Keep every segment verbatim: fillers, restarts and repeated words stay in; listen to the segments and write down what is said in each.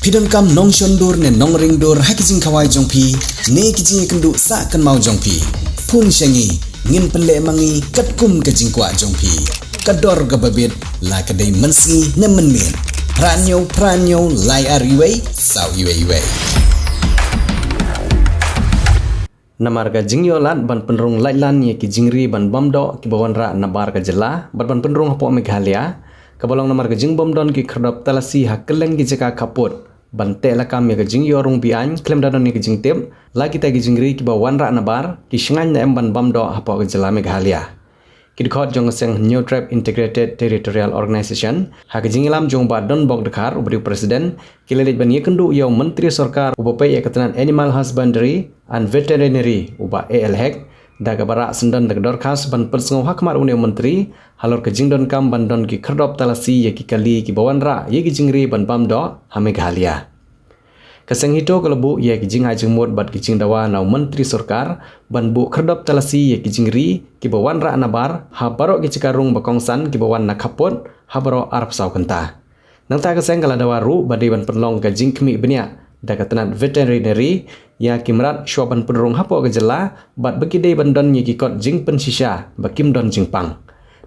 Phi donkam nongshon dur ne nongring dur ha ki jingkhawai jong phi ne ki jingïakynduh sah kynmaw jong phi? Phone sha ngi, ngin pynleh ma ngi katkum ka jingkwah jong phi. Ka dor kaba bit, la ka dei mynsngi ne mynmiet. Phra hynñiew phra hynñiew lai ar wei saw wei wei. Namar ka jingïoh lad ban pynrung laitlan ïa ki jingri ban bam doh kiba wanrah nabar ka jylla bad ban pynrung hapoh Meghalaya, kaba long namar ka jingbym don ki khyrdop talasi ha kylleng ki jaka khappud ban teh lakam ïa ka jingïoh rung be-aiñ khlem da don ïa ka jingtip, la kita ki jingri kiba wanrah nabar ki shngaiñ ne em ban bam doh hapoh ka jylla Meghalaya. Ki dkhot jong ka seng Hynñiewtrep Integrated Territorial Organization, ha ka jingïalam jong u Bah Donbok Dkhar uba dei u President, ki la leit ban ïakynduh ïa u Myntri Sorkar uba peit ïa ka tnat Animal Husbandry and Veterinary, u Bah A L Hek, da kaba rah syndon da ka dorkhas ban pynsngew ha khmat une u Myntri halor ka jingdonkam ban don ki khyrdop talasi ïa ki kali kiba wanrah ïa ki jingri ban bam doh ha Meghalaya. Ka seng HITO ka la buh ïa ki jingai jingmut bad ki jingdawa na u Myntri Sorkar ban buh khyrdop talasi ïa ki jingri kiba wanrah nabar ha baroh ki jaka rung ba kongsan kiba wan na khappud ha baroh arphew saw kynta. Nangta ka seng ka la dawa ruh ba dei ban pynlong ka jingkhmih bniah da ka tnat Veterinary ïa ki mrad shuwa ban pynrung hapoh ka jylla bad ba ki dei ban don ïa ki kot jingpynshisha ba kim don jingpang.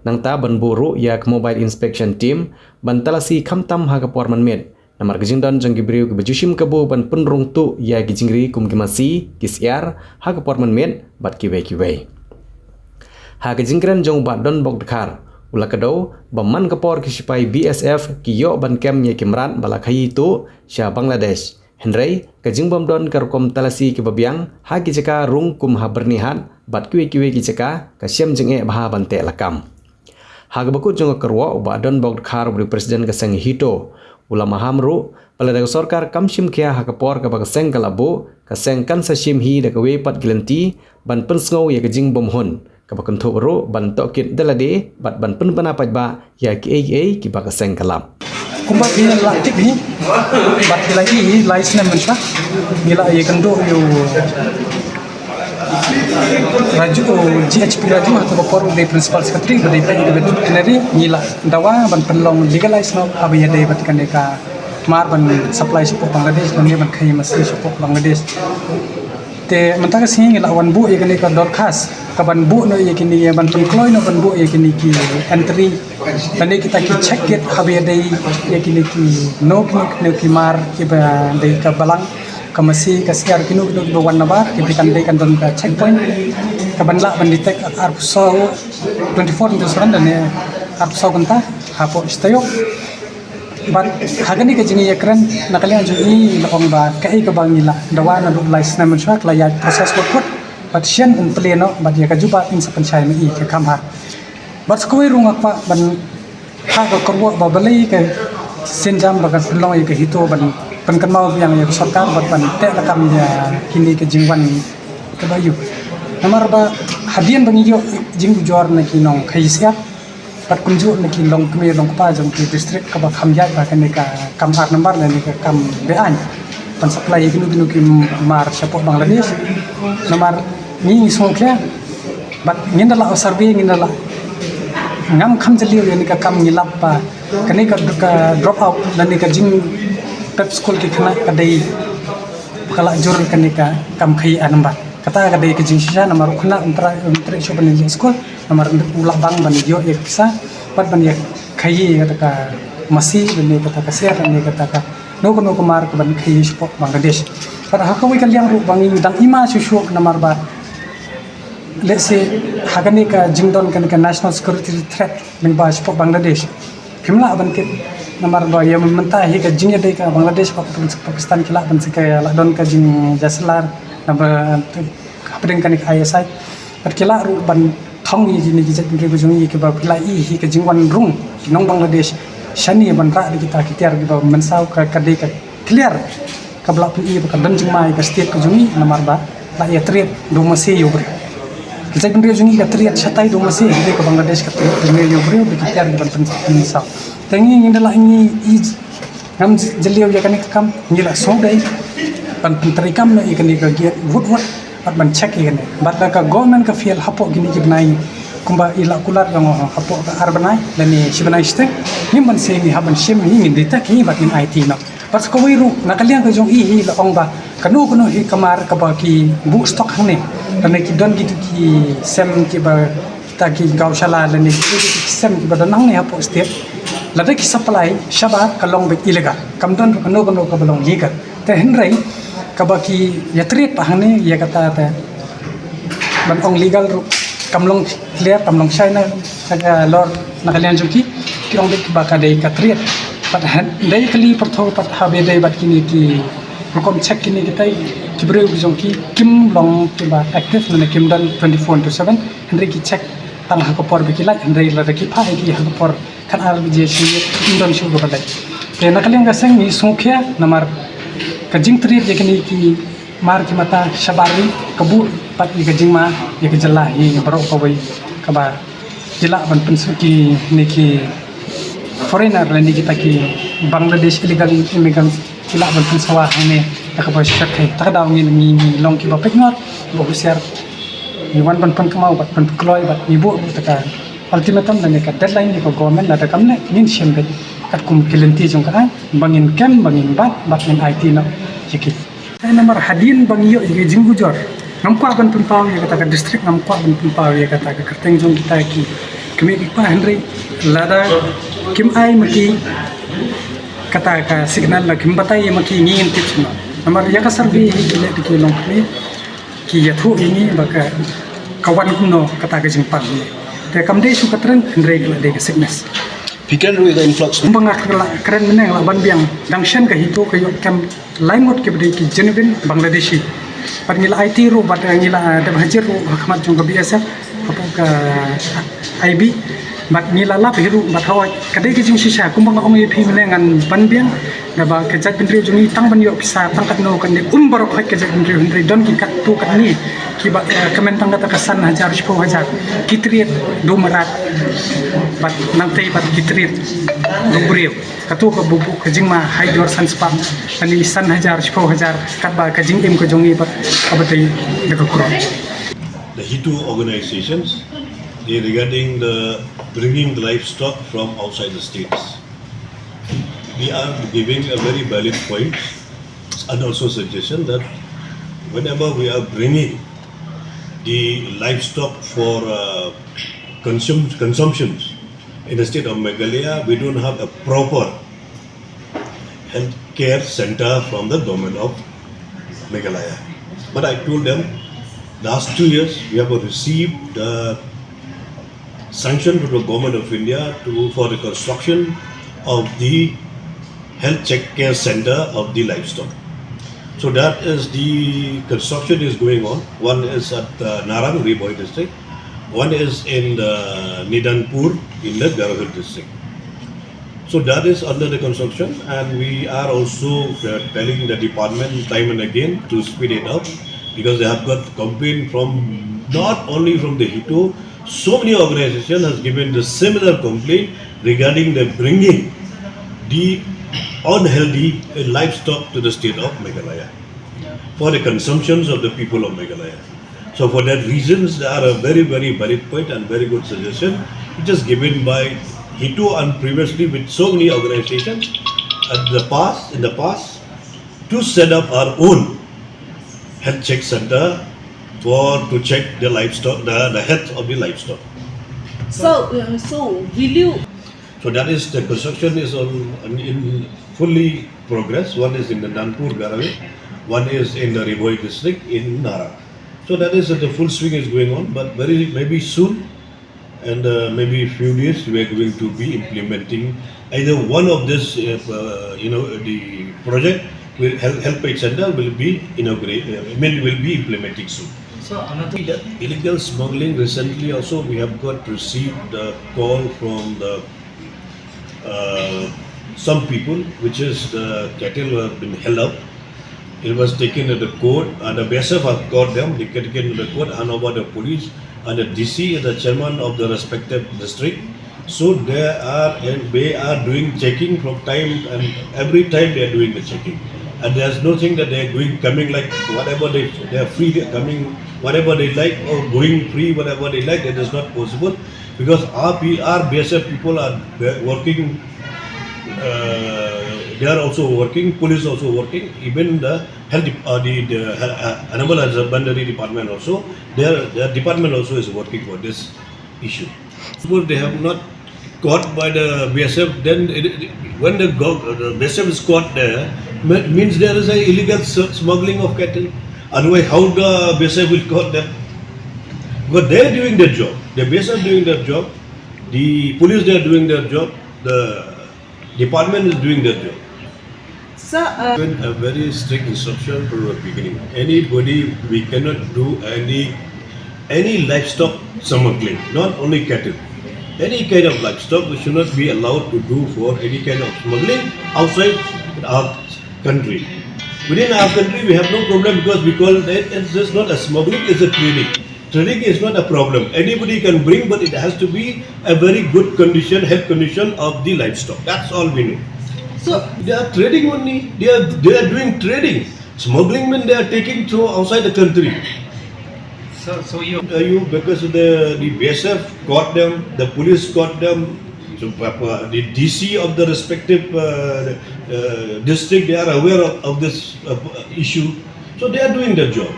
Nangta ban buh ruh ïa ka Mobile Inspection Team ban talasi khamtam ha ka por mynmiet, namar ka jingdon jong ki briew kiba ju shim kabu ban pynrung tuh ïa ki jingri kum ki masi, ki syiar ha ka por mynmiet bad kiwei kiwei. Ha ka jingkren jong u Bah Donbok Dkhar, u la kdew ba man ka por ki shipai B S F ki ïoh ban kem ïa ki mrad ba la khaïi tuh sha Bangladesh. Hynrei ka jingbym don ka rukom talasi kiba biang ha ki jaka rung kum ha Byrnihat bad kiwei kiwei ki jaka ka shem jingeh bha ban teh lakam. Ha kaba kut jong ka kyrwoh, u Bah Donbok Dkhar uba dei u President ka seng HITO u la maham ruh ba lada ka sorkar kam shim khia ha ka por kaba ka seng ka la buh, ka seng kan sa shim hi da kawei pat ki lynti ban pynsngew ïa ka jingbymhun, kaba kynthup ruh ban tohkit da lade bad ban pynbna paidbah ïa kiei kiei kiba ka seng ka lap. Kumba phi la tip hi, bad phi la ïohi hi, lai snem mynta ngi la ïakynduh ïa u Raju, G H P Raju, ha kaba por u dei Principal Secretary, ba dei peit ïa ka veterinary, ngi la dawa ban pynlong legalize noh haba ïadei bad kane ka mar ban supply shapoh Bangladesh, lane ban khaïi masi shapoh Bangladesh. Te mynta ka sngi ngi la wan buh ïa kane ka dorkhas, ka ban buh noh ïa kine, ban pynkloi noh ban buh ïa kine ki entry, lane kita ki check gate haba ïadei ïa kine ki, no kine, kine ki mar kiba dei ka balang, ka masi, ka syiar, kino kino kiba wan nabar, ki dei kan dei kan don ka checkpoint ka ban lah ban detect arphew saw, twenty-four into seven, lane arphew saw kynta hapoh shi taïew. Bad ha kane ka jingïakren na ka liang jong i, la ong ba kaei kaba ngi la dawa naduh lai snem mynshuwa ka la ïaid process kut kut. Bad shen yn plie noh bad ïa ka jubab yn sa pynshai ma i ka kam ha. Bad sa kawei ruh nga kwah ban ha ka kyrwoh ba balei ka sienjam ba ka pynlong ïa ka HITO ban pynkynmaw biang ïa ka sorkar bad ban teh lakam ïa kine ka jingwan kaba ïoh. Namar ba hadien ba ngi ïoh jingujor na ki nongkhaïi syiar bad kumjuh na ki longkmie longkpa jong ki district kaba kham ïaid ha kane ka kam ar nambar lane ka kam be-aiñ ban supply ïa kino kino ki mar shapoh Bangladesh. Namar ngi ngi sngewkhia bad ngin da lah survey, ngin da lah, ngam kham jylliew ïa kane ka kam, ngi lap ba kane ka, ka drop out lane ka jingpep skul ki khynnah ka dei ba ka la jur kane ka kam khaïi ar nambar. Kata ka dei ka jingshisha namar u khynnah um treh, um treh shuh ban ïa skul. Namar u la bang ban ïoh ïa ka pisa bad ban ïa khaïi kata ka masi, ban ïa kata ka syiar, ban ïa kata ka no ka no ka mar ka ban khaïi shapoh Bangladesh. Bad ha kawei ka liang ruh ba ngi dang ima shuh shuh namar ba, let's say, ha kane ka jingdon kane ka national security threat lyngba shapoh Bangladesh. Phim lah ban tip namar ba ïa mynta hi ka jingïadei ka Bangladesh bad Pakistan ki lah ban sa ka la don ka jingïasyllok namar hapdeng kane ka I S I. Bad ki lah ruh ban thong ïa kine ki jaitbynriew ka jong ngi kiba phi la i hi ka jingwan rung ki nong Bangladesh shane ban rah da kita ki tiar kiba mynsaw, ka, ka dei ka clear kaba la pyni ba ka don jingma ïa ka state ka jong ngi namar ba la ïatrei da u masi ïa u briew. Ka jaitbynriew jong ngi ka trei shatai da u masi, hynrei ka Bangladesh ka trei da u briew da ki tiar kiban pyn, pynsaw. Te ngi, ngi da la ngi i Ngam jylliew ïa kane ka kam, ngi la sngewdei ban pyntreikam noh ïa kane ka gate wut wut bad ban check ïa kane. Bad lada ka government ka fail hapoh kine ki bnai, kumba i la kular jong nga hapoh ka ar bnai lane shi bnai shiteng, ngim banse ngi hap ban shim hi, ngin detect hi bad ngin aiti noh. Bad sa kawei ruh na ka liang ka jong i hi la ong ba kano kano hi ka mar kaba ki buh stock hangne, lane ki don kito ki sem kiba kita ki gaoshala lane kito ki sem kiba don hangne hapoh state, lada ki supply shabar ka long beit illegal, kam don ruh kano kano kaba long legal. Te hynrei kaba ki ïatreat pat hangne ïa kata te ban ong legal ruh kam long clear, kam long shai na ka lor na ka liang jong ki. Ki ong beit ba ka dei ka treat. Pat hynrei ka li pyrtho pat ha ba dei bad kine ki rukom check kine kitai ki briew ki jong ki kim long kiba active, lane kim don twenty-four into seven, hynrei ki check tang ha ka por ba ki lait, hynrei lada ki phah ïa ki ha ka por khatar baje shi ym don shuh kaba lait. Te na ka liang ka seng ngi sngewkhia namar ka jingtreat ïa kine ki mar ki mata shabar ri ka buh pat ïa ka jingma ïa ka jylla hi baroh kawei, kaba ki lah ban pynsawa kine ki foreigner lane kita ki Bangladesh illegal immigrants ki lah ban pynsawa hangne da kaba shyrkhei. Ta ka daw ngi ngi ngi long kiba peit ngot, ba husiar, ngi wan ban pynkynmaw bad pynkloi bad ngi buh ruh ta ka ultimatum lane ka deadline ïa ka government, lada kam leh ngin shim beit katkum ki lynti jong ka aiñ ba ngin kem, ba ngin bat, bad ngin aiti noh ïa ki. Te namar hadien ba ngi ïoh ïa ka jingujor, ngam kwah ban pynpaw ïa kata ka district, ngam kwah ban pynpaw ïa kata ka kyrteng jong kita ki kmie ki kpa, hynrei lada kim ai ma ki kata ka signal, la kim batai ïa ma ki, ngi ngin tip shuh. Namar ïa ka survey hi ki leh da ki longkmie, ki ïathuh ïa ngi ba ka, ka wan kumno kata ka jingpang hi. Te kam dei shuh ka trend, hynrei ka la dei ka sickness. Phi kren ruh ïa ka influx. Kumba nga la kren mynne, nga la ban biang, dang shen ka HITO ka ïoh kem lai ngut kiba dei ki genuine Bangladeshi. Bad ngi la aiti ruh bad, eh, ngi la, eh, dep hajir ruh ha khmat jong ka BSF hapoh ka IB. Bad ngi la lap hi ruh bad hooid ka dei ka jingshisha, kumba nga ong ïa phi mynne, ngan ban biang da ba ka jaitbynriew jong ngi tang ban ïoh pisa tang katno katne, um baroh hooid ka jaitbynriew, hynrei don ki katto katne kiba, eh, kmen tang kata ka san hajar shiphew hajar, ki treat da u mrad. Bad nangtei bad ki treat da u briew. Kato ka buh ka jingma haduh san spah, lane san hajar shiphew hajar, katba ka jingim ka jong ngi pat kaba dei da ka kyrteng. The HITO organizations, they regarding the bringing the livestock from outside the states. We are giving a very valid point and also suggestion that whenever we are bringing the livestock for, uh, consum-, consumptions in the state of Meghalaya, we don't have a proper healthcare center from the government of Meghalaya. But I told them, last two years, we have received the sanction from the government of India to, for the construction of the health check care center of the livestock. So that is the construction is going on. One is at, uh, Narang, Ri Bhoi district. One is in the Nidanpur in the Garo Hills district. So that is under the construction, and we are also, uh, telling the department time and again to speed it up, because they have got complaint from, not only from the HITO, so many organizations has given the similar complaint regarding the bringing the unhealthy, uh, livestock to the state of Meghalaya for the consumptions of the people of Meghalaya. So for that reasons, they are a very, very valid point and very good suggestion, which is given by HITO and previously with so many organizations at the past, in the past, to set up our own health check center for to check the livestock, the, the health of the livestock. So, uh, so will you So that is, the construction is on, in fully progress. One is in the Nidanpur Garo Hills, one is in the Ri Bhoi district in Narang. So that is, the full swing is going on, but very maybe soon, and, uh, maybe few days, we are going to be implementing either one of this, uh, uh, you know, the project will help, health check center will be inaugurated, uh, I mean, will be implementing soon. So another, the illegal smuggling, recently also we have got received a call from the, uh, some people, which is the cattle have been held up. It was taken to the court, and the BSF have got them. They taken to the court, hand over the police, and the DC is the chairman of the respective district. So they are, and they are doing checking from time, and every time they are doing the checking. And there's nothing that they are doing, coming like whatever they, they are free, they are coming whatever they like, or going free whatever they like. That is not possible, because our, our BSF people are working, uh, They are also working, police also working, even the health, dep- uh, the, the uh, animal husbandry department also, their, their department also is working for this issue. Suppose they have not caught by the B S F, then it, it- when the, gov- the B S F is caught there, me- means there is a illegal s- smuggling of cattle. Otherwise, how the B S F will caught them? But they are doing their job. The B S F doing their job. The police, they are doing their job. The department is doing their job. Sir, uh, Given a very strict instruction from the beginning. Anybody, we cannot do any any livestock smuggling, not only cattle. Any kind of livestock we should not be allowed to do for any kind of smuggling outside our country. Within our country, we have no problem because we call it, it's just not a smuggling, it's a trading. Trading is not a problem. Anybody can bring, but it has to be a very good condition, health condition of the livestock. That's all we know. So They are trading only. They are they are doing trading. Smuggling means they are taking through outside the country. So, so you Uh, you because the the B S F caught them, the police caught them. So uh, uh, the D C of the respective uh, uh, district, they are aware of, of this uh, issue. So they are doing their job.